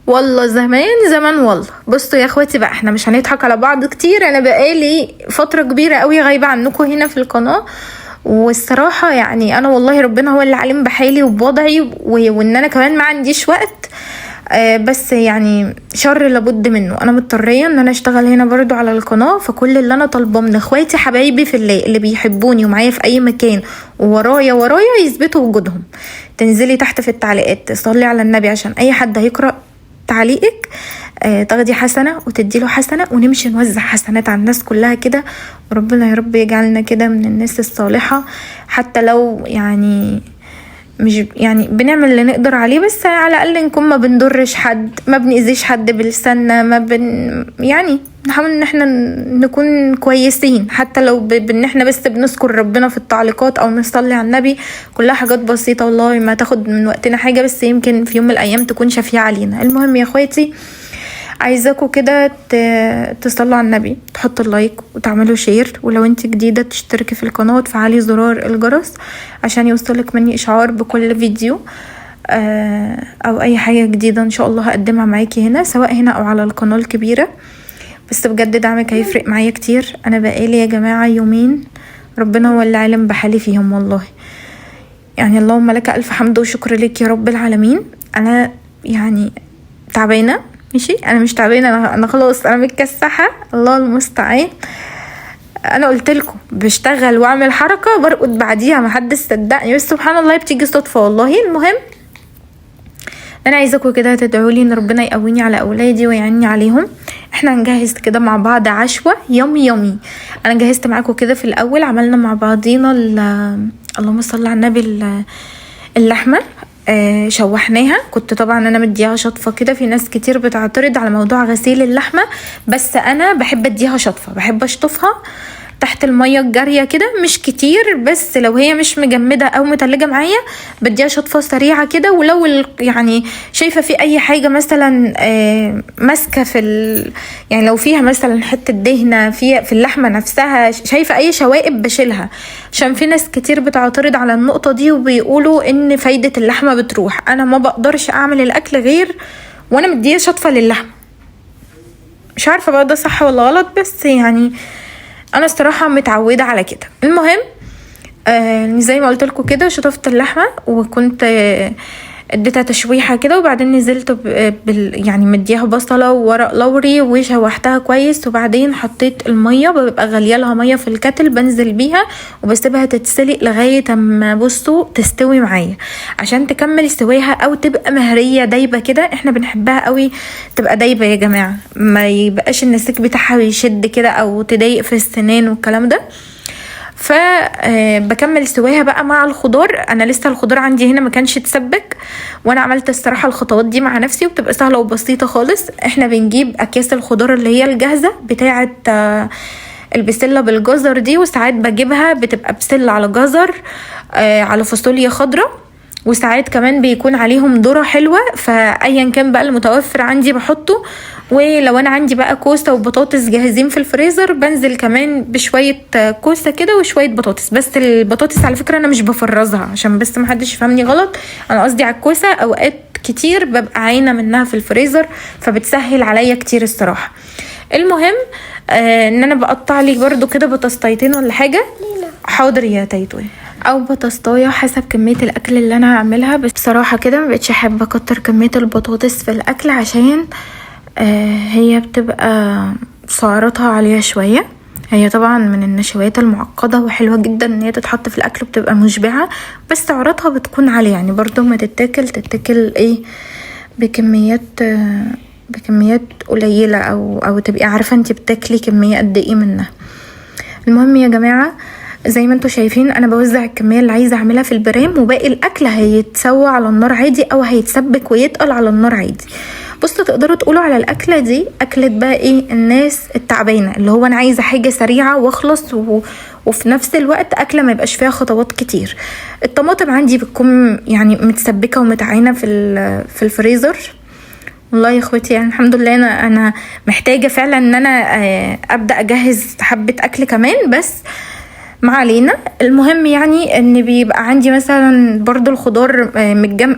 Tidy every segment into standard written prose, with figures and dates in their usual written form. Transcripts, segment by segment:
والله زمان زمان والله. بصوا يا اخواتي بقى، احنا مش هنضحك على بعض كتير. انا بقالي فترة كبيرة قوي غايبة عنكم هنا في القناة، والصراحة يعني انا والله ربنا هو اللي عالم بحالي وبوضعي، وان انا كمان ما عنديش وقت. بس يعني شر لابد منه، انا مضطريه ان انا اشتغل هنا برضو على القناة. فكل اللي انا طالباه من اخواتي حبايبي في الله اللي بيحبوني ومعايا في اي مكان وورايا ورايا يثبتوا وجودهم، تنزلي تحت في التعليقات تصلي على النبي عشان اي حد هيقرا تعليقك تاخدي حسنه وتديله حسنه، ونمشي نوزع حسنات على الناس كلها كده. وربنا يا رب يجعلنا كده من الناس الصالحة، حتى لو يعني مش يعني بنعمل اللي نقدر عليه، بس على الاقل نكون ما بنضرش حد، ما بنأذيش حد بلساننا، ما بن يعني نحاول ان احنا نكون كويسين، حتى لو بان احنا بس بنذكر ربنا في التعليقات او نصلي على النبي. كلها حاجات بسيطة والله ما تاخد من وقتنا حاجة، بس يمكن في يوم من الايام تكون شفيعة علينا. المهم يا اخواتي، عايزاكوا كده تصلوا على النبي، تحطوا ال like وتعملوا share، ولو انت جديدة تشتركي في القناة وتفعلي زرار الجرس عشان يوصلك مني اشعار بكل فيديو، او اي حاجة جديدة ان شاء الله هقدمها معاكي هنا، سواء هنا او على القناة الكبيرة. بس بجد دعمك هيفرق معايا كتير. انا بقالي يا جماعة يومين ربنا هو اللي عالم بحالي فيهم والله، يعني اللهم لك الف حمد وشكر لك يا رب العالمين. انا يعني تعبانة، ماشي، انا مش تعبانة، انا خلاص انا متكسحه، الله المستعان. انا قلت لكم بشتغل واعمل حركة برقد بعديها، ما حدش صدقني، بس سبحان الله بتيجي صدفة والله. المهم انا عايزاكم كده تدعوا لي ان ربنا يقويني على اولادي ويعني عليهم. احنا هنجهز كده مع بعض عشوه يومي يومي. انا جهزت معاكم كده في الاول، عملنا مع بعضينا اللهم صل على النبي اللحمة، شوحناها. كنت طبعا انا مديها شطفه كده. في ناس كتير بتعترض على موضوع غسيل اللحمة، بس انا بحب اديها شطفه، بحب اشطفها تحت المية الجارية كده، مش كتير، بس لو هي مش مجمده او متلجه معايا بديها شطفه سريعة كده. ولو يعني شايفه في اي حاجة مثلا، ماسكه في يعني لو فيها مثلا حتة دهنه في اللحمة نفسها، شايفه اي شوائب بشيلها، عشان في ناس كتير بتعترض على النقطة دي وبيقولوا ان فايده اللحمة بتروح. انا ما بقدرش اعمل الاكل غير وانا مديها شطفه للحمه، مش عارفه بقى ده صح ولا غلط، بس يعني انا الصراحة متعوده على كده. المهم، زي ما قلت لكم كده شطفت اللحمة وكنت، اديتها تشويحه كده، وبعدين نزلت يعني مديها بصله وورق لوري وشوحتها كويس، وبعدين حطيت المية، ببقى غالية لها مية في الكتل بنزل بيها وبسيبها تتسلق لغاية اما بصوا تستوي معايا، عشان تكمل سواها او تبقى مهريه دايبه كده. احنا بنحبها قوي تبقى دايبه يا جماعة، ما يبقاش النسيج بتاعها يشد كده او تضايق في السنان والكلام ده. بكمل سواها بقى مع الخضار. انا لسه الخضار عندي هنا ما كانش اتسبك، وانا عملت الصراحة الخطوات دي مع نفسي وبتبقى سهلة وبسيطة خالص. احنا بنجيب اكياس الخضار اللي هي الجاهزة بتاعه، البسله بالجزر دي، وساعات بجيبها بتبقى بسلة على جزر، على فاصوليا خضراء، وساعات كمان بيكون عليهم ذره حلوة، فايا كان بقى المتوفر عندي بحطه. ولو انا عندي بقى كوسة وبطاطس جاهزين في الفريزر بنزل كمان بشوية كوسة كده وشوية بطاطس. بس البطاطس على فكرة انا مش بفرزها عشان بس ما حدش يفهمني غلط، انا قصدي على الكوسه. اوقات كتير ببقى عاينه منها في الفريزر فبتسهل عليا كتير الصراحة. المهم، ان انا بقطع لي برده كده بطاطستين ولا حاجة. حاضر يا تيتوي، او بطاطايه حسب كمية الاكل اللي انا هعملها. بس بصراحة كده ما بقتش احب اكتر كمية البطاطس في الاكل عشان، هي بتبقى سعراتها عالية شوية. هي طبعا من النشويات المعقدة وحلوه جدا ان هي تتحط في الاكل وبتبقى مشبعة، بس سعراتها بتكون عالية، يعني برضو ما تتاكل ايه بكميات قليله، او تبقي عارفه انت بتاكلي كمية قد ايه منها. المهم يا جماعة زي ما انتوا شايفين انا بوزع الكمية اللي عايزه اعملها في البرام، وباقي الاكل هيتسوى على النار عادي او هيتسبك ويتقل على النار عادي. بصوا تقدروا تقولوا على الاكلة دي اكله بقى ايه الناس التعبانة، اللي هو انا عايزه حاجة سريعة واخلص وفي نفس الوقت اكله ما يبقاش فيها خطوات كتير. الطماطم عندي بتكون متسبكه ومتعينه في الفريزر. والله يا اخواتي الحمد لله انا محتاجه فعلا ان انا، ابدا اجهز حبه اكل كمان، بس ما علينا. المهم يعني ان بيبقى عندي مثلا برضو الخضار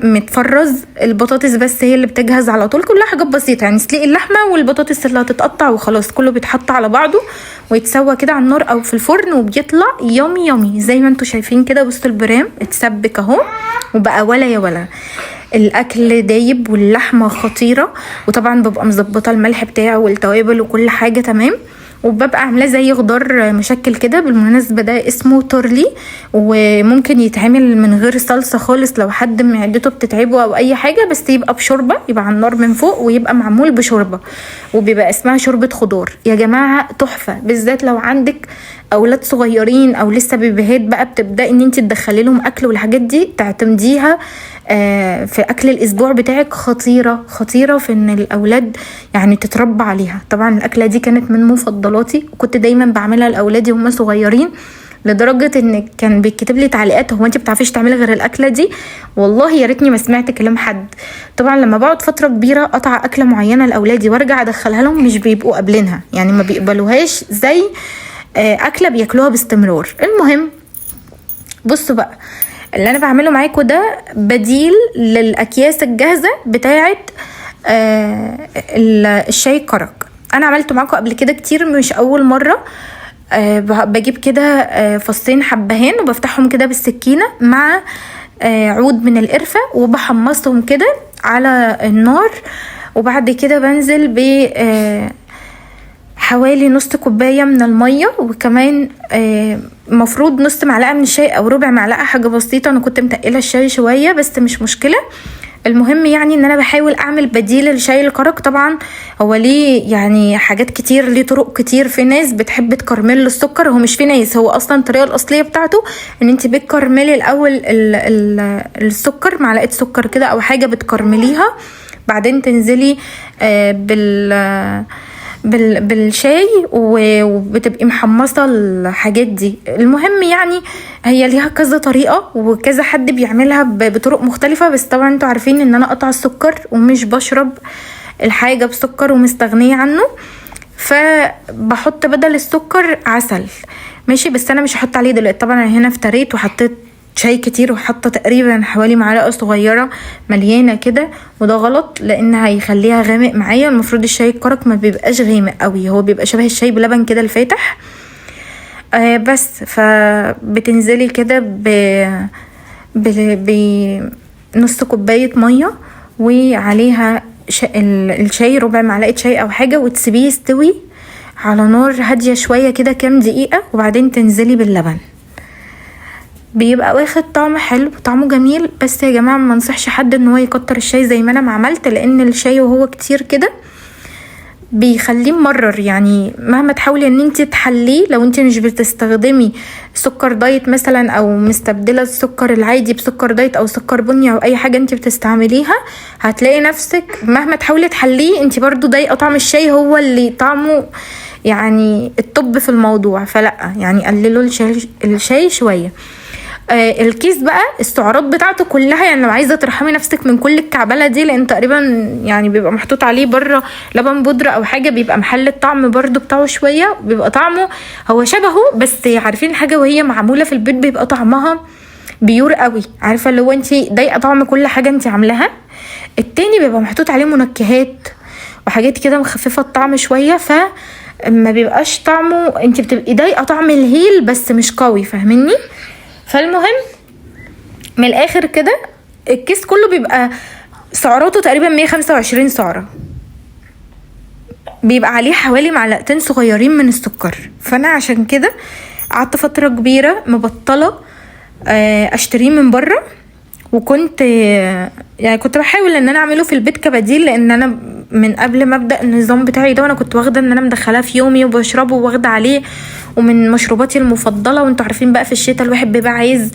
متفرز، البطاطس بس هي اللي بتجهز على طول، كلها حاجات بسيطة يعني، سليق اللحمة والبطاطس اللي هتتقطع وخلاص، كله بيتحط على بعضه ويتسوى كده على النار او في الفرن، وبيطلع yummy yummy زي ما انتوا شايفين كده. بصوا البرام اتسبك اهو وبقى ولا يا ولا، الاكل دايب واللحمة خطيرة، وطبعا ببقى مظبطه الملح بتاعه والتوابل وكل حاجة تمام، وببقى عاملاه زي خضار مشكل كده. بالمناسبة ده اسمه تورلي، وممكن يتعمل من غير صلصه خالص لو حد معدته بتتعبه او اي حاجة، بس يبقى بشوربه، يبقى على النار من فوق ويبقى معمول بشوربه، وبيبقى اسمها شوربة خضار يا جماعة، تحفة. بالذات لو عندك اولاد صغيرين او لسه بيبيهات بقى، بتبداي ان انت تدخلي لهم اكل والحاجات دي، تعتمديها في اكل الاسبوع بتاعك. خطيرة خطيرة في ان الاولاد يعني تتربى عليها. طبعا الاكلة دي كانت من مفضلاتي، وكنت دايما بعملها لاولادي وهم صغيرين، لدرجة ان كان بيتكتب لي تعليقات هو انت بتعرفيش تعملي غير الاكلة دي؟ والله يا ريتني ما سمعت كلام حد. طبعا لما بقعد فترة كبيرة قطع اكله معينة لاولادي وارجع ادخلها لهم مش بيبقوا قابلينها، يعني ما بيقبلوهاش زي اكله بياكلوها باستمرار. المهم بصوا بقى اللي انا بعمله معاكم ده بديل للاكياس الجاهزة بتاعه الشاي الكرك. انا عملته معاكم قبل كده كتير، مش اول مرة. بجيب كده فصين حبهان وبفتحهم كده بالسكينة مع عود من القرفه، وبحمصهم كده على النار، وبعد كده بنزل ب حوالي نص كوباية من المية، وكمان مفروض نص معلقه من الشاي او ربع معلقه، حاجة بسيطة. انا كنت متقله الشاي شوية بس مش مشكلة. المهم يعني ان انا بحاول اعمل بديل للشاي الكرك. طبعا هو ليه يعني حاجات كتير، ليه طرق كتير. في ناس بتحب تكرمل السكر، هو مش في ناس، هو اصلا الطريقة الاصلية بتاعته ان انت بتكرملي الاول السكر، معلقه سكر كده او حاجة بتكرمليها، بعدين تنزلي بالشاي، وبتبقي محمصه الحاجات دي. المهم يعني هي ليها كذا طريقه وكذا حد بيعملها بطرق مختلفة، بس طبعا انتوا عارفين ان انا قطع السكر ومش بشرب الحاجة بسكر ومستغنيه عنه، فبحط بدل السكر عسل، ماشي. بس انا مش هحط عليه دلوقتي. طبعا انا هنا افتريت وحطيت شاي كتير، وحاطه تقريبا حوالي معلقه صغيرة مليانة كده، وده غلط لان هيخليها غامق معايا. المفروض الشاي الكرك ما بيبقاش غامق قوي، هو بيبقى شبه الشاي بلبن كده الفاتح. بس فبتنزلي كده بنص كوباية مية وعليها الشاي، ربع معلقه شاي او حاجة، وتسيبيه يستوي على نار هادية شوية كده كام دقيقة، وبعدين تنزلي باللبن. بيبقى واخد طعم حلو، طعمه جميل. بس يا جماعة ما انصحش حد ان هو يكتر الشاي زي ما انا ما عملت، لان الشاي وهو كتير كده بيخليه ممرر. يعني مهما تحاولي ان انت تحلية، لو انت مش بتستخدمي سكر diet مثلا، او مستبدله السكر العادي بسكر diet او سكر بني او اي حاجة انت بتستعمليها، هتلاقي نفسك مهما تحاولي تحلية انت برضو ضايقه طعم الشاي، هو اللي طعمه يعني الطب في الموضوع. فلا يعني قللوا الشاي شوية. الكيس بقى السعرات بتاعته كلها، يعني لو عايزه ترحمي نفسك من كل الكعبله دي، لان تقريبا يعني بيبقى محطوط عليه بره لبن بودره او حاجة، بيبقى محل الطعم برده بتاعه شوية، بيبقى طعمه هو شبهه، بس عارفين الحاجة وهي معمولة في البيت بيبقى طعمها pure قوي، عارفه اللي هو انت ضايقه طعم كل حاجة انت عاملاها. التاني بيبقى محطوط عليه منكهات وحاجات كده مخففة الطعم شوية، ف ما بيبقاش طعمه، انت بتبقي ضايقه طعم الهيل بس مش قوي، فاهميني؟ فالمهم من الاخر كده الكيس كله بيبقى سعراته تقريبا 125 سعره، بيبقى عليه حوالي معلقتين صغيرين من السكر. فانا عشان كده قعدت فترة كبيرة مبطله اشتريه من بره، وكنت يعني كنت بحاول ان انا اعمله في البيت كبديل، لان انا من قبل ما ابدا النظام بتاعي ده وانا كنت واخده ان انا مدخلاه في يومي وبشربه واخده عليه، ومن مشروباتي المفضلة. وانتوا عارفين بقى في الشتاء الواحد بيبقى عايز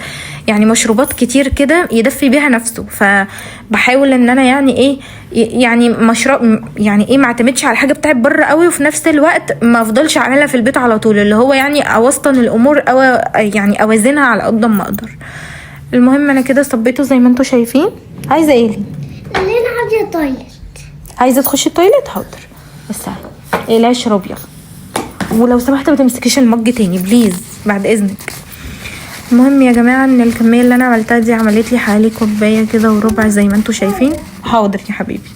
يعني مشروبات كتير كده يدفي بيها نفسه، فبحاول ان انا يعني ايه يعني مشروب يعني ايه ما اعتمدش على حاجة بتاعت بره قوي، وفي نفس الوقت ما افضلش اعملها في البيت على طول، اللي هو يعني اوسطن الامور او يعني اوازنها على قد ما اقدر. المهم انا كده صبيته زي ما انتوا شايفين. عايزه ايه؟ لين عايزه toilet. عايزه تخشي ال toilet؟ حاضر، بس ايه لا اشرب يلا، ولو سمحت ما تمسكيش ال mug تاني please بعد اذنك. المهم يا جماعة ان الكمية اللي انا عملتها دي عملت لي حوالي كوباية كده وربع زي ما انتوا شايفين. حاضر يا حبيبي،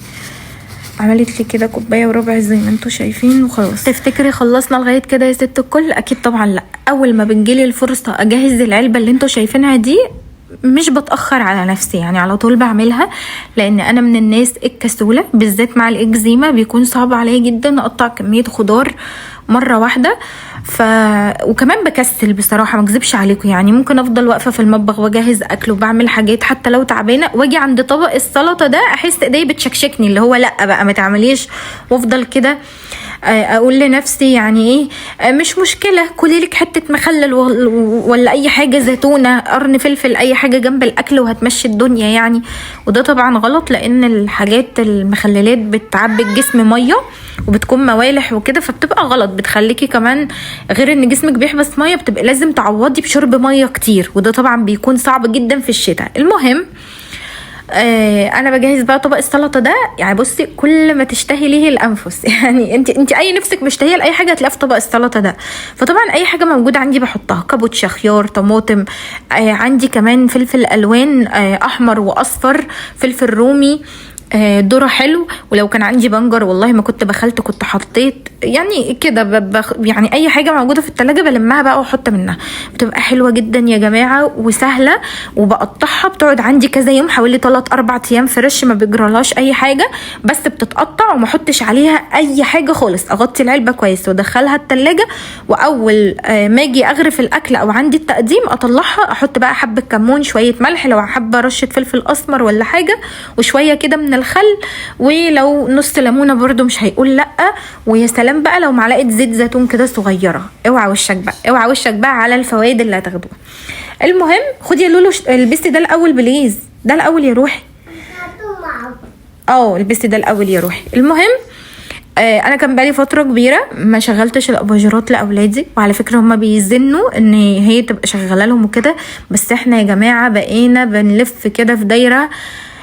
عملت لي كده كوباية وربع زي ما انتوا شايفين وخلاص. تفتكري خلصنا لغاية كده يا ست الكل؟ اكيد طبعا لا. اول ما بنجيلي الفرصة اجهز العلبة اللي انتوا شايفينها دي مش بتاخر على نفسي، يعني على طول بعملها، لان انا من الناس الكسوله، بالذات مع الاكزيما بيكون صعب عليا جدا اقطع كمية خضار مرة واحدة. وكمان بكسل بصراحة، ما اكذبش عليكم، يعني ممكن افضل واقفة في المطبخ واجهز اكل وبعمل حاجات حتى لو تعبانة، واجي عند طبق السلطة ده احس ايدي بتشكشكني، اللي هو لا بقى ما تعمليش، وافضل كده اقول لنفسي يعني ايه، مش مشكلة كلي لك حتة مخلل ولا اي حاجة، زيتونه، قرن فلفل، اي حاجة جنب الاكل وهتمشي الدنيا يعني. وده طبعا غلط، لان الحاجات المخللات بتعبي الجسم مية وبتكون موالح وكده، فبتبقى غلط، بتخليكي كمان غير ان جسمك بيحبس مية بتبقى لازم تعوضي بشرب مية كتير، وده طبعا بيكون صعب جدا في الشتاء. المهم انا بجهز بقى طبق السلطة ده، يعني بصي كل ما تشتهي ليه الانفس يعني انت اي نفسك مشتهيه لاي حاجة هتلاقيها في طبق السلطة ده. فطبعا اي حاجة موجودة عندي بحطها، كابوتشا، خيار، طماطم، عندي كمان فلفل الوان، احمر واصفر، فلفل رومي، ذره حلو، ولو كان عندي بنجر والله ما كنت بخلت كنت حطيت، يعني كده يعني اي حاجة موجودة في التلاجة بلمها بقى واحط منها، بتبقى حلوة جدا يا جماعة وسهلة، وبقطعها بتقعد عندي كذا يوم، حوالي 3-4 ايام fresh، ما بيجرالهاش اي حاجة، بس بتتقطع وما احطش عليها اي حاجة خالص، اغطي العلبة كويس وادخلها التلاجة، واول ما اجي اغرف الاكل او عندي التقديم اطلعها، احط بقى حبه كمون، شوية ملح، لو حابة رشه فلفل اسمر ولا حاجة، وشوية كده من الخل، ولو نص ليمونه برده مش هيقول لا، ويا سلام بقى لو معلقه زيت زيتون كده صغيرة. اوعى وشك بقى، اوعى وشك بقى على الفوائد اللي هتاخدوها. المهم خدي يا لولو، البسي ده الاول please، ده الاول يا روحي، البسي ده الاول يا روحي. المهم انا كان بقالي فترة كبيرة ما شغلتش الاباجورات لاولادي، وعلى فكرة هما بيزنوا ان هي تبقى شغالة لهم وكده، بس احنا يا جماعة بقينا بنلف كده في دايرة،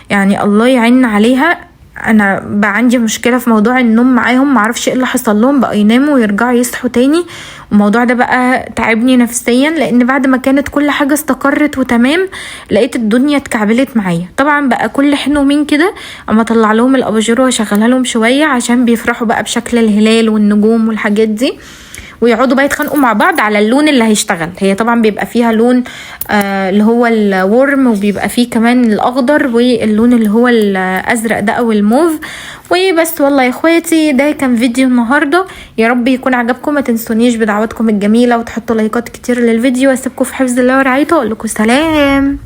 يعني الله يعين عليها. انا بقى عندي مشكلة في موضوع النوم معاهم، معرفش ايه اللي حصل لهم، بقى يناموا ويرجعوا يصحوا تاني، الموضوع ده بقى تعبني نفسيا، لان بعد ما كانت كل حاجة استقرت وتمام لقيت الدنيا اتكعبلت معايا. طبعا بقى كل حين ومين كده اما اطلع لهم الاباجوره واشغلها لهم شوية، عشان بيفرحوا بقى بشكل الهلال والنجوم والحاجات دي، ويقعدوا بقى يتخانقوا مع بعض على اللون اللي هيشتغل. هي طبعا بيبقى فيها لون اللي هو ال warm، وبيبقى فيه كمان الاخضر واللون اللي هو الازرق ده او الموف. وبس والله يا اخواتي ده كان فيديو النهارده، يا رب يكون عجبكم، ما تنسونيش بدعواتكم الجميلة وتحطوا لايكات كتير للفيديو، واسيبكم في حفظ الله ورعايته، واقول لكم سلام.